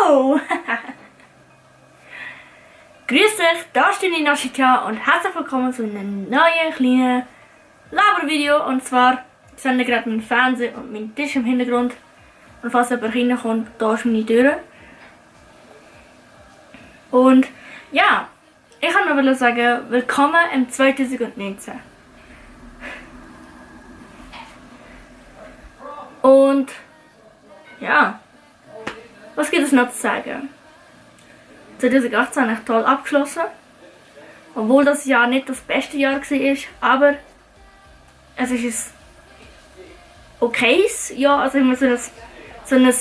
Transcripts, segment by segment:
Yo! Grüß dich, da ist deine Nashita und herzlich willkommen zu einem neuen kleinen Labervideo. Und zwar sehen wir gerade meinen Fernseher und meinen Tisch im Hintergrund. Und falls jemand reinkommt, da ist meine Tür. Und ja, ich kann nur sagen, willkommen im 2019. Und ja, was gibt es noch zu sagen? 2018 habe ich toll abgeschlossen, obwohl das Jahr nicht das beste Jahr war, aber es ist ein okayes Jahr, also immer so ein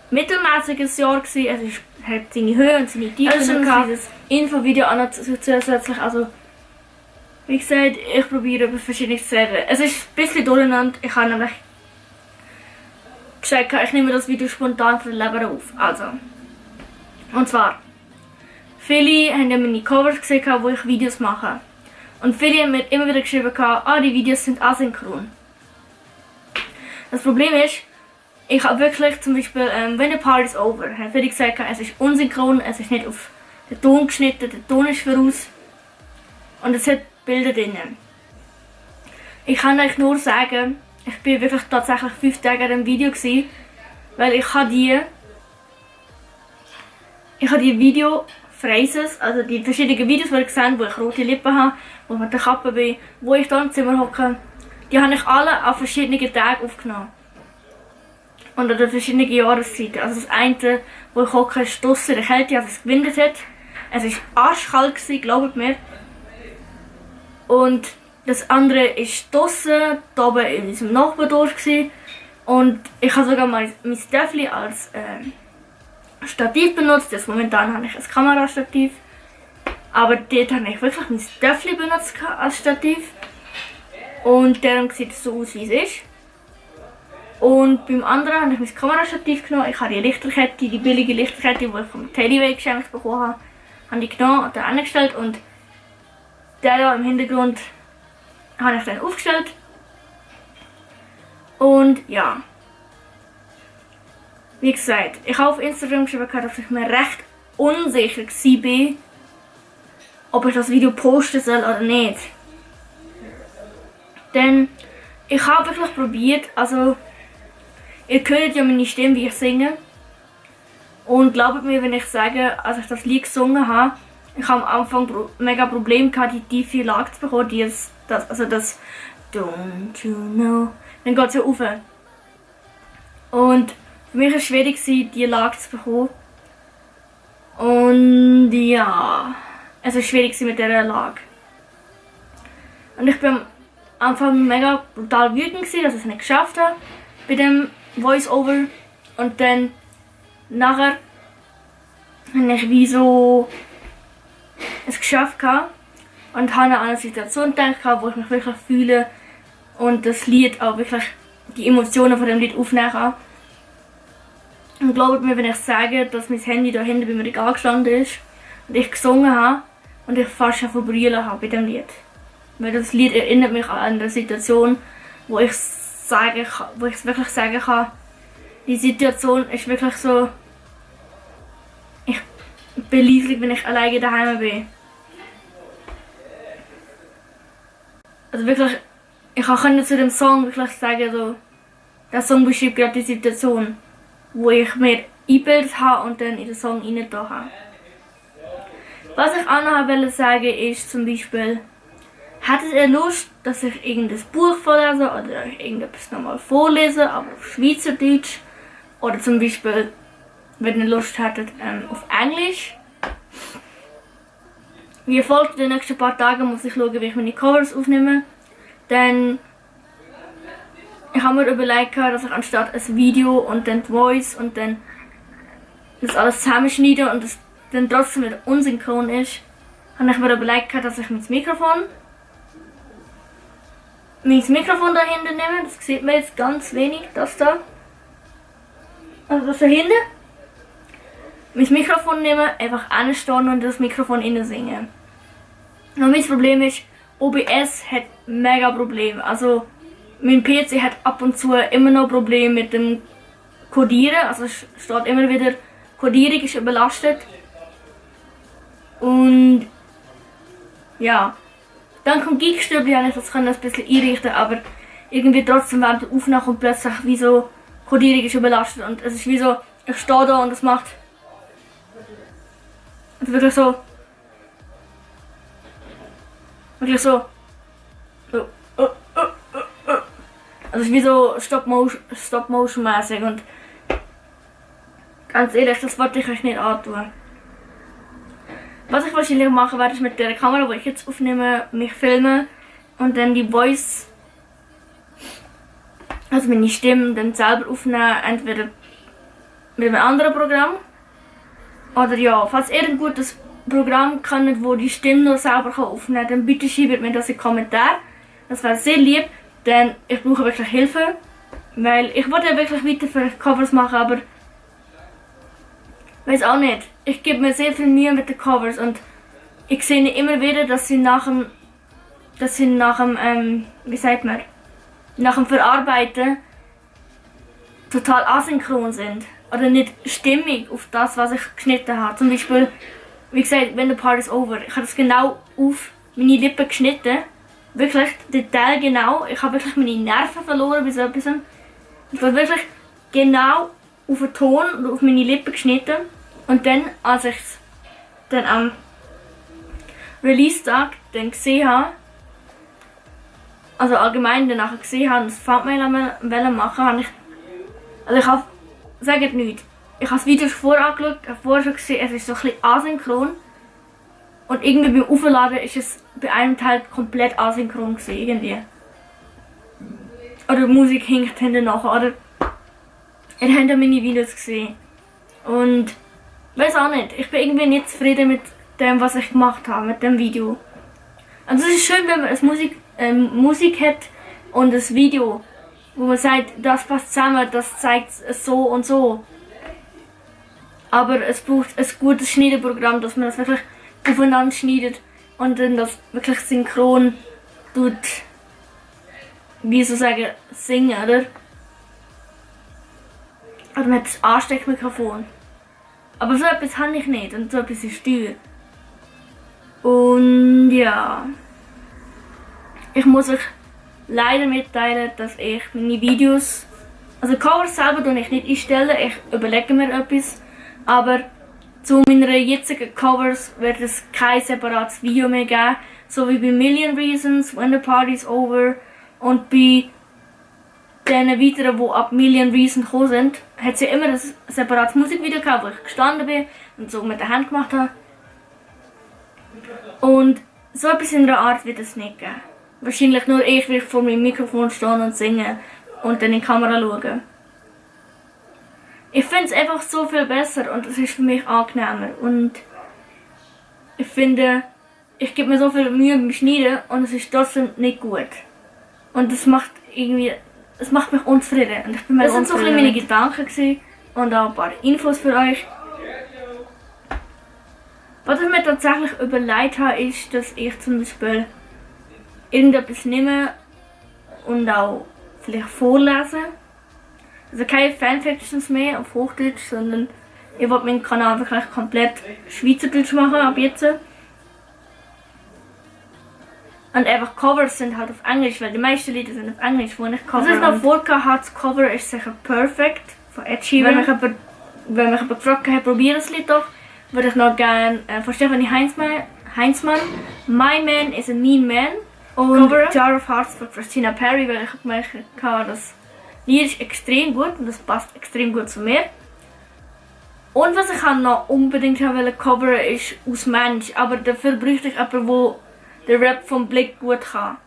mittelmäßiges Jahr gewesen. Es hat seine Höhe und seine Tiefen. Also dieses Infovideo auch noch zusätzlich, also wie gesagt, ich probiere über Verschiedenes zu reden. Es ist ein bisschen durcheinander, ich habe nämlich gesagt, ich nehme das Video spontan von der Leber auf. Also, und zwar, viele haben ja meine Covers gesehen, wo ich Videos mache. Und viele haben mir immer wieder geschrieben, die Videos sind asynchron. Das Problem ist, ich habe wirklich zum Beispiel, wenn the party is over, haben viele gesagt, es ist unsynchron, es ist nicht auf den Ton geschnitten, der Ton ist voraus. Und es hat Bilder drinnen. Ich kann euch nur sagen, ich bin wirklich tatsächlich 5 Tage an dem Video gewesen, weil ich habe die Video-Phrases, also die verschiedenen Videos, die ich gesehen habe, wo ich rote Lippen habe, wo ich mit der Kappe bin, wo ich da im Zimmer hocke, die habe ich alle an verschiedenen Tagen aufgenommen. Und an verschiedenen Jahreszeiten. Also das eine, wo ich hocke, ist draussen in der Kälte, als es gewindet hat. Es war arschkalt gewesen, glaubt mir. Und das andere ist draussen, da oben in unserem Nachbardorf gewesen. Und ich habe sogar mein Stöffli als Stativ benutzt. Jetzt momentan habe ich ein Kamerastativ. Aber dort habe ich wirklich mein Stöffli benutzt als Stativ. Und darum sieht es so aus, wie es ist. Und beim anderen habe ich mein Kamerastativ genommen. Ich habe die Lichterkette, die billige Lichterkette, die ich vom Teddyway geschenkt bekommen habe ich genommen und da angestellt. Und der da im Hintergrund habe ich dann aufgestellt. Und ja. Wie gesagt, ich habe auf Instagram geschrieben, dass ich mir recht unsicher war, ob ich das Video posten soll oder nicht. Denn ich habe wirklich probiert, also ihr hört ja meine Stimme, wie ich singe. Und glaubt mir, wenn ich sage, als ich das Lied gesungen habe, ich habe am Anfang mega Probleme gehabt, die tiefe Lage zu bekommen, das Don't you know, dann geht es ja rauf. Und für mich war es schwierig, die Lage zu bekommen. Und ja, es war schwierig mit dieser Lage. Und ich bin am Anfang mega brutal wütend, dass ich es nicht geschafft habe bei dem Voice-Over. Und dann nachher habe ich wie so es geschafft habe und habe an eine Situation gedacht, wo ich mich wirklich fühle und das Lied auch wirklich die Emotionen von dem Lied aufnehmen kann. Und glaubt mir, wenn ich sage, dass mein Handy da hinten bei mir Regal gestanden ist und ich gesungen habe und ich fast schon verbrüllen habe bei dem Lied. Weil das Lied erinnert mich an eine Situation, wo ich wirklich sagen kann, die Situation ist wirklich so, ich bin leidlich, wenn ich alleine daheim bin. Also wirklich, ich kann zu dem Song wirklich sagen, so, der Song beschreibt gerade die Situation, wo ich mir eingebildet habe und dann in den Song reingetan habe. Was ich auch noch wollte sagen ist zum Beispiel, hättet ihr Lust, dass ich irgendein Buch vorlese oder irgendetwas nochmal vorlese, aber auf Schweizerdeutsch? Oder zum Beispiel, wenn ihr Lust hättet, auf Englisch? Wie folgt in den nächsten paar Tagen muss ich schauen, wie ich meine Covers aufnehme. Denn ich habe mir überlegt, dass ich anstatt ein Video und dann die Voice und dann das alles zusammenschneide und das dann trotzdem wieder unsynchron ist, habe ich mir überlegt, dass ich mein Mikrofon dahinter nehme. Das sieht man jetzt ganz wenig, das da. Also das dahinter. Mein Mikrofon nehmen, einfach anstehen und das Mikrofon innen singen. Und mein Problem ist, OBS hat mega Probleme. Also mein PC hat ab und zu immer noch Probleme mit dem Codieren. Also es steht immer wieder Codierung ist überlastet. Und ja, dann kommt Geekstübli, habe ich das ein bisschen einrichten, aber irgendwie trotzdem während der Aufnahme kommt plötzlich wie so, Codierung ist überlastet und es ist wie so, ich stehe da und es macht wirklich so, also es ist wie so Stop-Motion mäßig und ganz ehrlich, das wollte ich euch nicht antun. Was ich wahrscheinlich machen werde, ist mit der Kamera, die ich jetzt aufnehme, mich filmen und dann die Voice, also meine Stimme, dann selber aufnehmen, entweder mit einem anderen Programm oder ja, falls ihr ein gutes Programm kennt, wo die Stimme noch selber aufnehmen kann, dann bitte schreibt mir das in die Kommentare. Das wäre sehr lieb, denn ich brauche wirklich Hilfe, weil ich wollte ja wirklich weiter für Covers machen, aber weiß auch nicht. Ich gebe mir sehr viel Mühe mit den Covers und ich sehe immer wieder, dass sie nach dem wie sagt man, nach dem Verarbeiten total asynchron sind oder nicht stimmig auf das, was ich geschnitten habe. Zum Beispiel, wie gesagt, wenn the part is over, ich habe das genau auf meine Lippen geschnitten, wirklich detailgenau. Ich habe wirklich meine Nerven verloren bei so etwas. Ich habe wirklich genau auf den Ton und auf meine Lippen geschnitten und dann, als ich es dann am Release-Tag dann gesehen habe, also allgemein danach gesehen habe und das Thumbnail machen, habe ich habe, sagt nichts, ich habe das Video schon vorher angeschaut, habe vorher schon gesehen, es ist so ein bisschen asynchron und irgendwie beim Aufladen ist es bei einem Teil komplett asynchron gewesen, irgendwie. Oder die Musik hinkt hinten nachher, oder ihr habt ja meine Videos gesehen und weiß auch nicht, ich bin irgendwie nicht zufrieden mit dem, was ich gemacht habe, mit dem Video. Also es ist schön, wenn man Musik hat und das Video, wo man sagt, das passt zusammen, das zeigt es so und so. Aber es braucht ein gutes Schneideprogramm, dass man das wirklich aufeinander schneidet und dann das wirklich synchron tut, wie so sagen, singen, oder? Oder man hat das Ansteckmikrofon. Aber so etwas habe ich nicht und so etwas ist teuer. Und ja, ich muss euch leider mitteilen, dass ich meine Videos, also Covers selber tue ich nicht einstellen, ich überlege mir etwas, aber zu meinen jetzigen Covers wird es kein separates Video mehr geben, so wie bei Million Reasons, When the Party's Over und bei den weiteren, die ab Million Reasons gekommen sind, hat es ja immer ein separates Musikvideo gehabt, wo ich gestanden bin und so mit der Hand gemacht habe. Und so etwas in der Art wird es nicht geben. Wahrscheinlich nur ich will vor meinem Mikrofon stehen und singen und dann in die Kamera schauen. Ich finde es einfach so viel besser und es ist für mich angenehmer. Und ich finde, ich gebe mir so viel Mühe beim Schneiden und es ist trotzdem nicht gut. Und es macht irgendwie, es macht mich unzufrieden. Und ich bin das sind so ein meine Gedanken gewesen und auch ein paar Infos für euch. Was ich mir tatsächlich überlegt habe, ist, dass ich zum Beispiel irgendetwas nehme und auch vielleicht vorlese. Also keine Fanfictions mehr auf Hochdeutsch, sondern ich wollte meinen Kanal wirklich komplett Schweizerdeutsch machen ab jetzt. Und einfach Covers sind halt auf Englisch, weil die meisten Lieder sind auf Englisch, wo ich Cover. Was ich noch vorgehabt habe, das Cover ist sicher Perfect von Ed Sheeran. Wenn mich jemand gefragt hat, probier das Lied doch, würde ich noch gerne von Stefanie Heinzmann My Man is a Mean Man und Cover. Jar of Hearts von Christina Perri, weil ich gemerkt habe, das Lied ist extrem gut und das passt extrem gut zu mir. Und was ich noch unbedingt covern ist aus Mensch, aber dafür bräuchte ich jemanden, der den Rap vom Blick gut kann.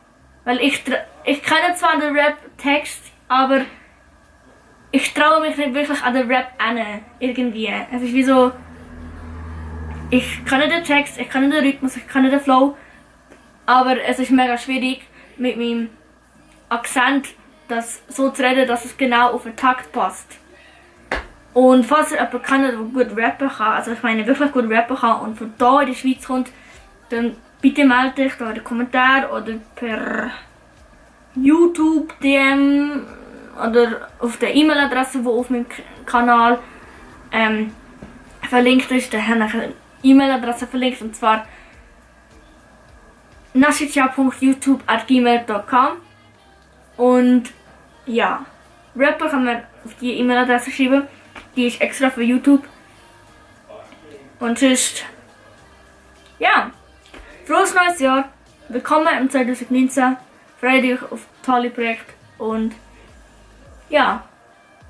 Weil ich kenne zwar den Rap-Text, aber ich traue mich nicht wirklich an den Rap an, irgendwie. Es ist wie so, ich kann den Text, ich kann den Rhythmus, ich kann den Flow, aber es ist mega schwierig mit meinem Akzent das so zu reden, dass es genau auf den Takt passt. Und falls ihr jemanden kennt, der gut rappen kann, also ich meine wirklich gut rappen kann und von da in die Schweiz kommt, dann bitte meldet euch da in den Kommentaren oder per YouTube, DM oder auf der E-Mail-Adresse, die auf meinem Kanal verlinkt ist. Da habe ich eine E-Mail-Adresse verlinkt, und zwar nashicha.youtube@gmail.com. Und ja, Rapper kann man auf die E-Mail-Adresse schreiben. Die ist extra für YouTube. Und sonst, ja, frohes neues Jahr. Willkommen im 2019. Freut euch auf tolle Projekte. Und ja,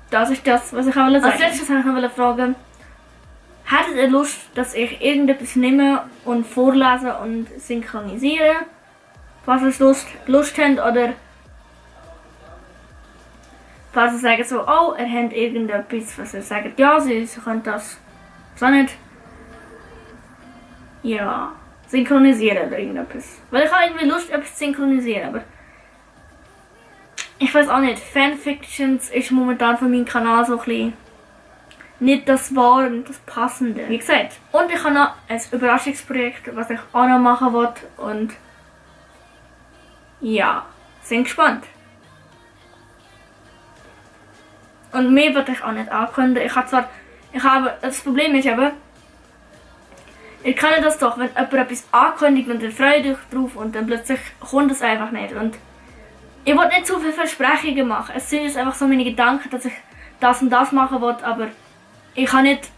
das ist das, was ich auch sagen. Als letztes wollte ich noch fragen, hättet ihr Lust, dass ich irgendetwas nehme und vorlese und synchronisiere? Falls ihr Lust habt, oder falls ihr sagt so, oh, ihr habt irgendetwas, was ihr sagt, ja, sie können das so nicht, ja, synchronisieren oder irgendetwas. Weil ich habe irgendwie Lust, etwas zu synchronisieren, aber ich weiß auch nicht, Fanfictions ist momentan für meinen Kanal so ein bisschen nicht das Wahre, nicht das Passende. Wie gesagt. Und ich habe noch ein Überraschungsprojekt, was ich auch noch machen will. Und ja, sind gespannt. Und mehr wird ich auch nicht ankündigen. Das Problem ist aber, ihr kennt das doch, wenn jemand etwas ankündigt und ihr freut euch drauf und dann plötzlich kommt es einfach nicht. Und ich will nicht zu viele Versprechungen machen. Es sind jetzt einfach so meine Gedanken, dass ich das und das machen will, aber ich kann nicht,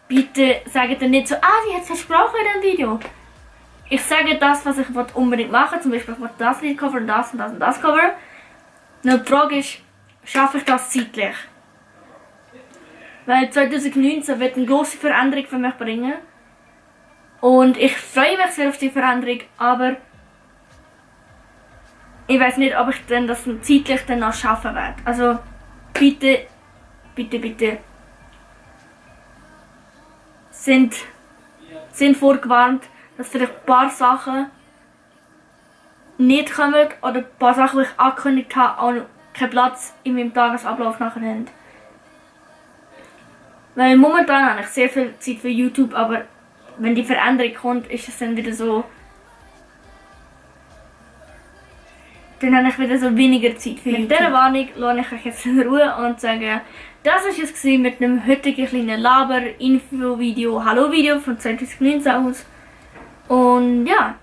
bitte sagt ihr nicht so, die hat es versprochen in dem Video. Ich sage das, was ich unbedingt machen will, zum Beispiel ich will das Lied covern und das und das und das covern. Und die Frage ist, schaffe ich das zeitlich? Weil 2019 wird eine grosse Veränderung für mich bringen. Und ich freue mich sehr auf die Veränderung, aber ich weiß nicht, ob ich dann das zeitlich dann noch schaffen werde. Also bitte, bitte, bitte. Sind vorgewarnt, dass vielleicht ein paar Sachen nicht kommen oder ein paar Sachen, die ich angekündigt habe, auch keinen Platz in meinem Tagesablauf nachher haben. Weil momentan habe ich sehr viel Zeit für YouTube, aber wenn die Veränderung kommt, ist es dann wieder so. Dann habe ich wieder so weniger Zeit für YouTube. Mit dieser Warnung lasse ich euch jetzt in Ruhe und sage, das war es mit einem heutigen kleinen Laber-Info-Video, Hallo-Video von 2019 aus. Und ja,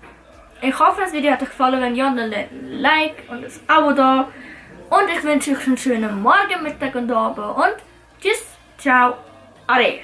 ich hoffe, das Video hat euch gefallen. Wenn ja, dann lasst ein Like und ein Abo da. Und ich wünsche euch einen schönen Morgen, Mittag und Abend. Und tschüss, ciao, ade.